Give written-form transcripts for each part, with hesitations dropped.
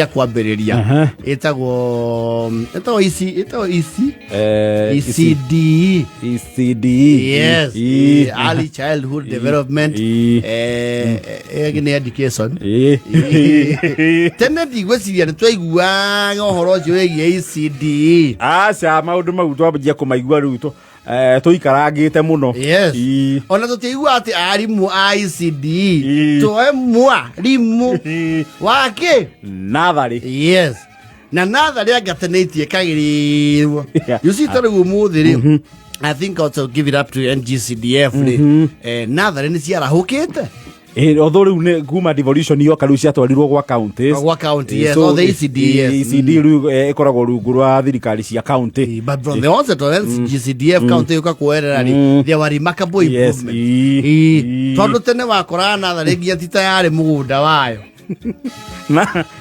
Kwambĩrĩria. Ĩtagwo ici, ĩtagwo ici. ECDE. ECDE. Yes. Early childhood development. Nĩ education. Tene ndigwĩciria nĩ twaiguaga ũhoro ũcio wĩgiĩ ECDE. Aca, maũndũ mau twambia kũmaigua rĩu tũikarangĩte mũno. Ona tũtiaigua atĩ arimũ a ECDE toe mwarimũ wakĩ natharĩ. Yes, na natharĩ angatenĩtie kagĩrĩrwo. You see, ta rĩu ũmũthĩ rĩ, I think also give it up to NGCDF rĩ, natharĩ nĩ ciarahũkĩte. Although rĩu nĩ kuma devolution yoka, rĩu ciatwarirwo gwa counties. Gwa county, yes, So, all the ECD, yes. ECD rĩu ĩkoragwo rungu rwa thirikari cia county. But from the onset of NGCDF county yũka kuoerera rĩ, there were remarkable improvements. Tondũ tene wakoraga natharĩ nginya ti tayarĩ mũgũnda wayo.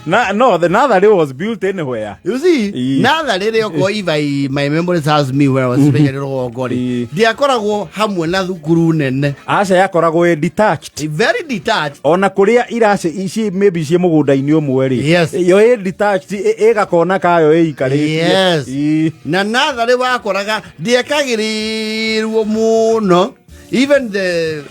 Na no, the natharĩ was built anywhere. You see, natharĩ rĩ, okorwo if I, my memory serves me well, especially rũgongo rĩ, ndiakoragwo hamwe na thukuru nene. Aca, yakoragwo ĩ detached. Very detached. Ona kũrĩa iraci ici maybe ciĩ mũgũnda-inĩ ũmwe rĩ, yo ĩ detached, ĩgakona kayo ĩikarĩtie. Na natharĩ wakoraga ndiekagĩrĩrwo mũno. Even the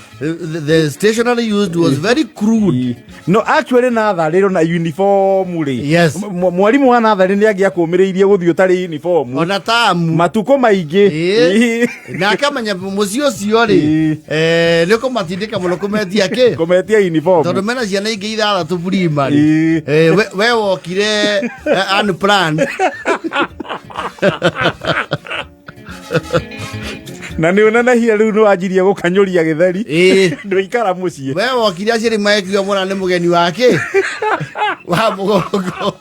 stationery used was very crude. No actually natharĩ na uniform rĩ, mwarimũ wa natharĩ nĩ angĩakũmĩrĩirie gũthiĩ ũtarĩ uniform ona tamu matukũ maingĩ. Na akamenya mũciĩ ũcio rĩ, nĩ ũkũmatindĩka mũno kũmetia kĩ? Kũmetia uniform. Tondũ mena ciana ingĩ ithathatũ primary. We wokire unplanned. Na nĩ ũnenehire rĩu nĩ wanjirie gũkanyũria gĩtheri. Ndũikara mũciĩ. We wokire aciari magekiuga mwana nĩ mũgeni wake wa mũgongo.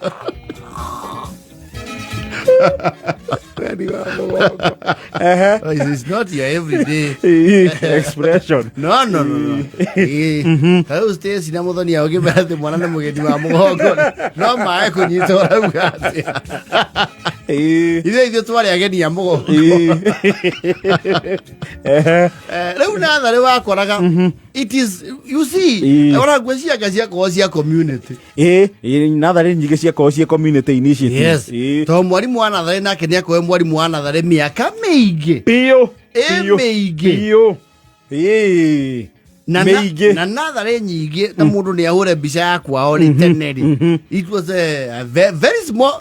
Mũgeni wa mũgongo. Ehe. Oh, it's not your everyday expression. No. Ta rĩu Stacy na Mũthoni ũngĩmera atĩ mwana nĩ mũgeni wa mũgongo, no mae kũnyita ũrauga atĩa? Ithuĩ twarĩ ageni a mũgongo. Rĩu natharĩ wakoraga it is, you see, ona ngwĩciria ciakorwo cia community. Ĩĩ, natharĩ nyingĩ ciakorwo ciĩ community initiative. To mwarimũ wa natharĩ nake nĩ akorwo mwarimũ wa natharĩ mĩaka mĩingĩ. Biũ. Ĩ mĩingĩ. Biũ, ĩĩ. Mĩingĩ. Na natharĩ nyingĩ ta mũndũ nĩ ahũre mbica ya kwao rĩ, tene rĩ, it was a very small,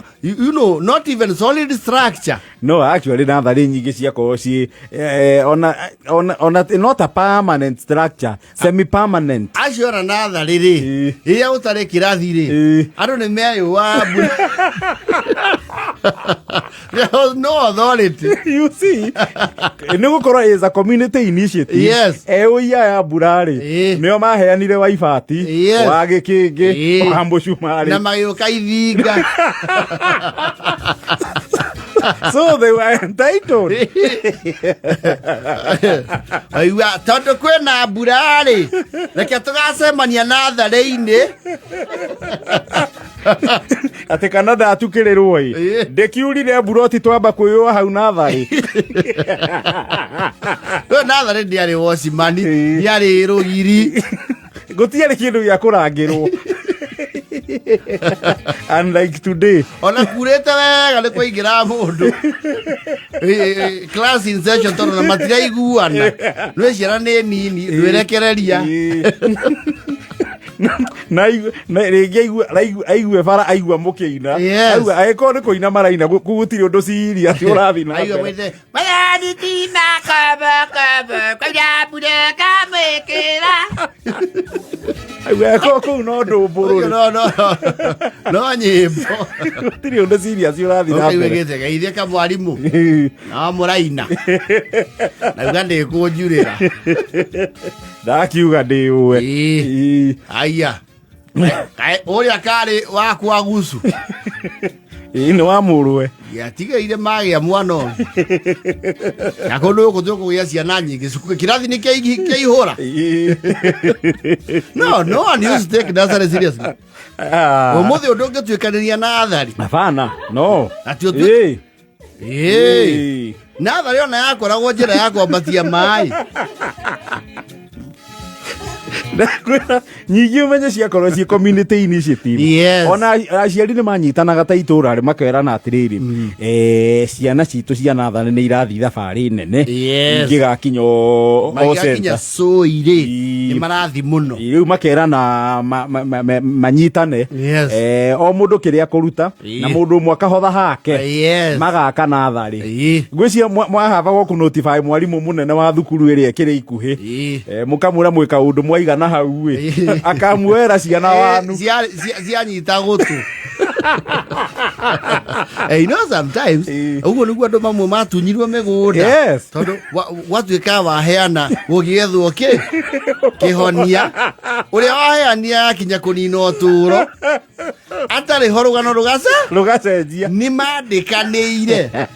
not even solid structure. No actually natharĩ nyingĩ ciakorwo ciĩ ona not a permanent structure, semi permanent. Acio ona natharĩ rĩ, rĩrĩa ũtarĩ kĩrathi rĩ, andũ nĩ meyũa mbura. There was no authority. You see, nĩ gũkorwo is a community initiative. Eũi aya mbura rĩ, nĩo maheanire wa ibati, wa gĩkĩngĩ, wa mũcumarĩ. Na magĩũka ithinga. So they were entitled. Aigua tondũ kwĩna mbura rĩ, reke tũgacemania natharĩ-inĩ. Atĩ kana ndatukĩrĩrwo ĩ, ndĩkiurire mburoti twamba kwĩyũa hau natharĩ. Rĩu natharĩ ndiarĩ wocimani, ndiarĩ rũgiri. Gũtiarĩ kĩndũ gĩa kũrangĩrwo, unlike today. Ona kurĩte wega nĩ kũingĩra mũndũ class in session tondũ na matiraiguana, nĩ ciana nĩ nini, ndwĩrekereria. Na rĩngĩ aigue bara aigua mũkĩina. Aigua angĩkorwo nĩ kũina maraina, gũtirĩ ũndũ serious ũrathiĩ na aigua mbere. mwĩte mayathitima kobokobo kwaura mbura kamwĩkĩra. Aigua angĩkorwo kũu no ndũmbũrũ rĩ, No, no nyĩmbo. Gũtirĩ ũndũ serious ũrathiĩ na ũkaigua mbere. gĩte geithie kamwarimũ no mũraina nauga ndĩkũnjurĩra. Ndakiuga ndĩũe. Aya. Kaĩ ũrĩa karĩ wakwa gucu? Ĩĩ, nĩ wa mũrũwe. Yatigaire magĩa mwana ũngĩ na kũndũ gũkũ tũkũgĩa ciana nyingĩ cukuru kĩrathi nĩ kĩaihũra. No, no one used to take nursery seriously. Ũmũthĩ ũndũ ũngĩtuĩkanĩria na athari. Hapana, no. Atĩ ũtuĩke Ĩĩ. Ĩĩ. Natharĩ ona yakoragwo njĩra ya kwambatia maĩ. Ndakwĩra, nyingĩ ũmenye ciakorwo ciĩ community initiative. Yes. Ona aciari nĩ manyitanaga ta itũra rĩ, makerana atĩrĩrĩ, ciana citũ cia natharĩ nĩ irathiĩ thabarĩ nene. Yes. Ingĩgakinya o Mangĩgakinya center. cũi rĩ, Ii. nĩ marathi mũno. Rĩu makerana manyitane. Yes. O mũndũ kĩrĩa kũruta na mũndũ ũmwe akahotha hake. Yes. Magaka natharĩ. Ii. Ngwĩciria mwahaba gũkũ notify mwarimũ mũnene wa thukuru ĩrĩa ĩkĩrĩ ikuhĩ. Ii. Mũkamwĩra mwĩ kaũndũ mwaigana hau ĩ, Ii. akamuoera ciana wanu. Cianyita gũtũ. You know sometimes ũguo nĩguo andũ mamwe matunyirwo mĩgũnda. Yes. Tondũ gwatuĩka waheana gũgĩethwo kĩ kĩhonia, ũrĩa waheania yakinya kũnina ũtũũro atarĩ ho, rũgano rũgaca rũgacenjia. Nĩ mandĩkanĩire.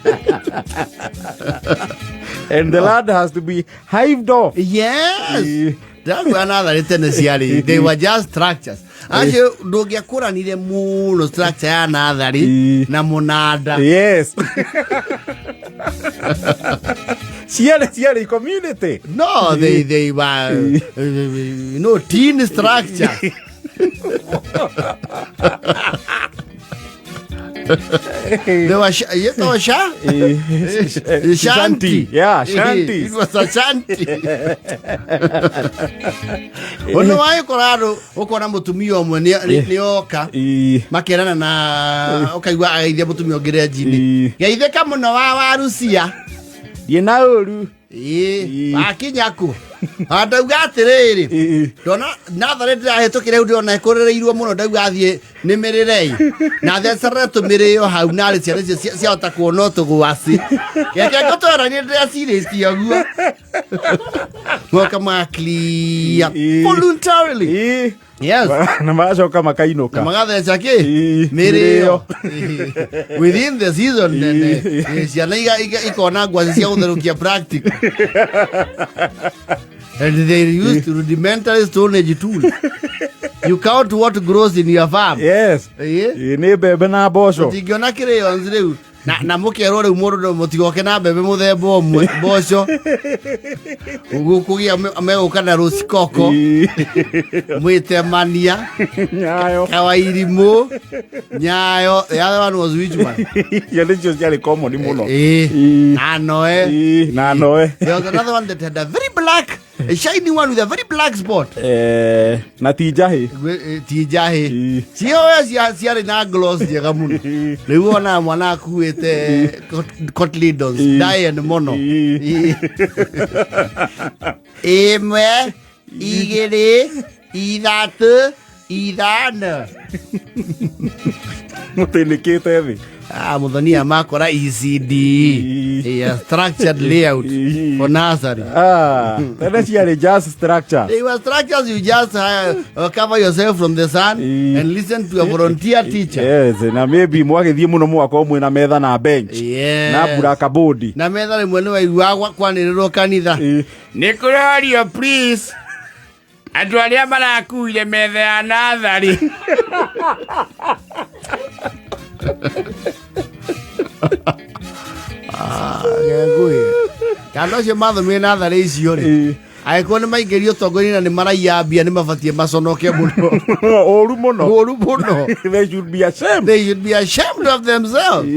And the land has to be hived off. Yes. Ii. Ndagua natharĩ tene ciarĩ, they were just structures. Acio ndũngĩakũranire mũno structure ya natharĩ na mũnanda. Yes, ciarĩ community. No, they were no teen structure. They were yetagwo sha shanty. Yeah, shanties. It was a shanty. Ũndũ wagĩkora andũ ũkona mũtumia ũmwe nĩ oka, makerana na ũkaigua ageithia mũtumia ũngĩ renji-inĩ. "Geithĩka mũno wa warucia." Ndiĩ na ũru. Ĩĩ, wakinya kũ? Ndauga atĩrĩrĩ, ndona natharĩ ndĩrahĩtũkĩra rĩu, ndĩrona ĩkũrĩrĩirwo mũno, ndauga thiĩ nĩmĩrĩrei na thecerere tũmĩrĩo hau, narĩ ciana icio ciahota kuona tũgwaci. Reke ngũtwĩra, niĩ ndĩrecirĩtie ũguo moka ma clear voluntarily. Yes. Na magacoka makainũka. Na magatheca kĩ? Mĩrĩo. Mĩrĩo within the season nene. Ciana ikona ngwaci cia gũtherũkia practical, and they used rudimentary stone age tool. You count what grows in your farm. Yes. Ĩĩ. Ĩĩ, nĩ mbembe na mboco. Mũtingĩona crayons rĩu na mũkerwo rĩu mũndũ no mũtigoke na mbembe mũthemba ũmwe, mboco gũkũgĩa megũka na rũcikoko, mwĩtemania, nyayo, kawairimũ, nyayo. The other one was which one? Icio nĩcio ciarĩ common mũno. Ĩĩ. Na noe. Ĩĩ, na noe. There was another one that had a very black, a shiny one with a very black spot. Na ti njahĩ. Ti njahĩ. Cioe ciarĩ na gloss njega mũno. Rĩu wonaga mwana akuĩte cotyledons dian mũno. Ĩmwe, igĩrĩ, ithatũ, ithano. Mũtĩnĩkĩte thĩ. Ah, mũthonia makora ECD. Yeah, structured layout for nursery. Ah, tene ciarĩ just structure. They were structures. You just cover yourself from the sun and listen to a volunteer teacher. Yes, na maybe mwagĩthiĩ mũno mũgakorwo mwĩna metha na bench na blackboard. Na metha rĩmwe nĩ waiguaga kwanĩrĩrwo kanitha. Nĩ kũrorio, please, andũ arĩa marakuire metha ya natharĩ. Ngũĩ kana ũcio mathomire natharĩ icio rĩ, angĩkorwo nĩ maingĩrio ũtongoria na nĩ maraiya mbia, nĩ mabatiĩ maconoke mũno. Ũru mũno. Ũru mũno. They should be ashamed. They should be ashamed of themselves.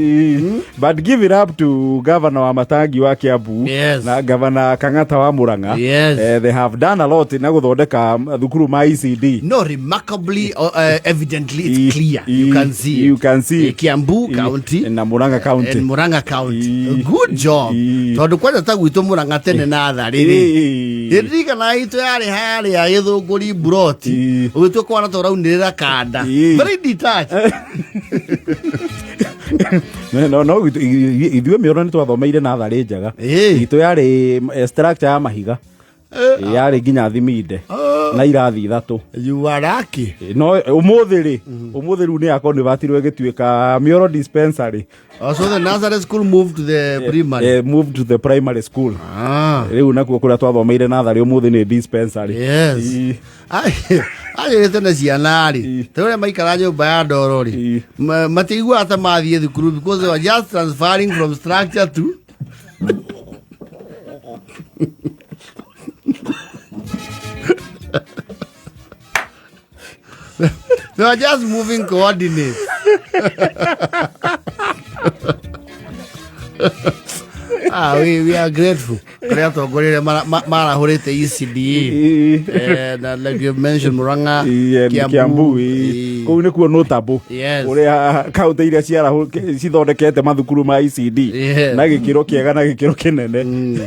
But give it up to Governor wa Matangi wa Kiambu na Governor Kang'ata wa Murang'a. They have done a lot na gũthondeka thukuru ma ECD. No, remarkably, evidently it's clear. You can see You it. can see it. Kiambu County na Murang'a County. And Murang'a County. Good job. Tondũ kwanja ta gwitũ Murang'a tene natharĩ rĩ, ndirikana itũ yarĩ harĩa Gĩthũngũri mburoti, ũgĩtua kwana tũraunĩrĩra kanda. Very detached. No ithuĩ mĩoro nĩ twathomeire natharĩ njega. Itũ yarĩ structure ya mahiga, yarĩ nginya thiminde na irathi ithatũ. You are lucky. No ũmũthĩ rĩ, ũmũthĩ rĩu nĩ yakonvatirwo ĩgĩtuĩka Mĩoro Dispensary. Oh, so the nursery school moved to the primary. Moved to the primary school. Ah. Rĩu nakuo kũrĩa twathomeire natharĩ ũmũthĩ nĩ dispensary. Yes. Agĩrĩ tene ciana rĩ, ta ũrĩa maikara nyũmba ya ndoro rĩ, matiiguaga ta mathiĩ thukuru because they were just transferring from structure to They were just moving coordinates. Ah, we are grateful. Kũrĩ atongoria arĩa marahũrĩte ECDE. Na like you mentioned Murang'a, Kiambu, Kiambu. Kũu nĩkuo notable. Ũrĩa kaunti iria cithondekete mathukuru ma ECD na gĩkĩro kĩega na gĩkĩro kĩnene.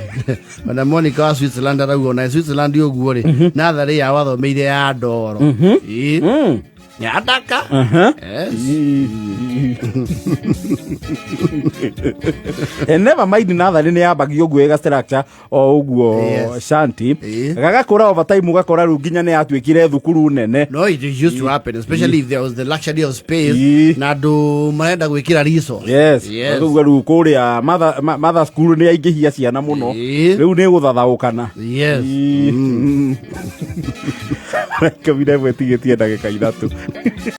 Ona Monica wa Switzerland arauga ona Switzerland ũguo rĩ, natharĩ yao athomeire ya ndoro. Ĩĩ. Ya ndaka. Yes. Never mind, natharĩ nĩ yambagia ũguo ĩga structure o ũguo. Shanti. Gagakũra over time, ũgakora rĩu nginya nĩ yatuĩkire thukuru nene. No, it used to happen, especially if there was the luxury of space na andũ marenda gwĩkĩra resource. Ũguo rĩu kũrĩa mother school nĩ aingĩhia ciana mũno. Rĩu nĩ gũthathaũkana. 11 tigĩtie ndagĩka 3.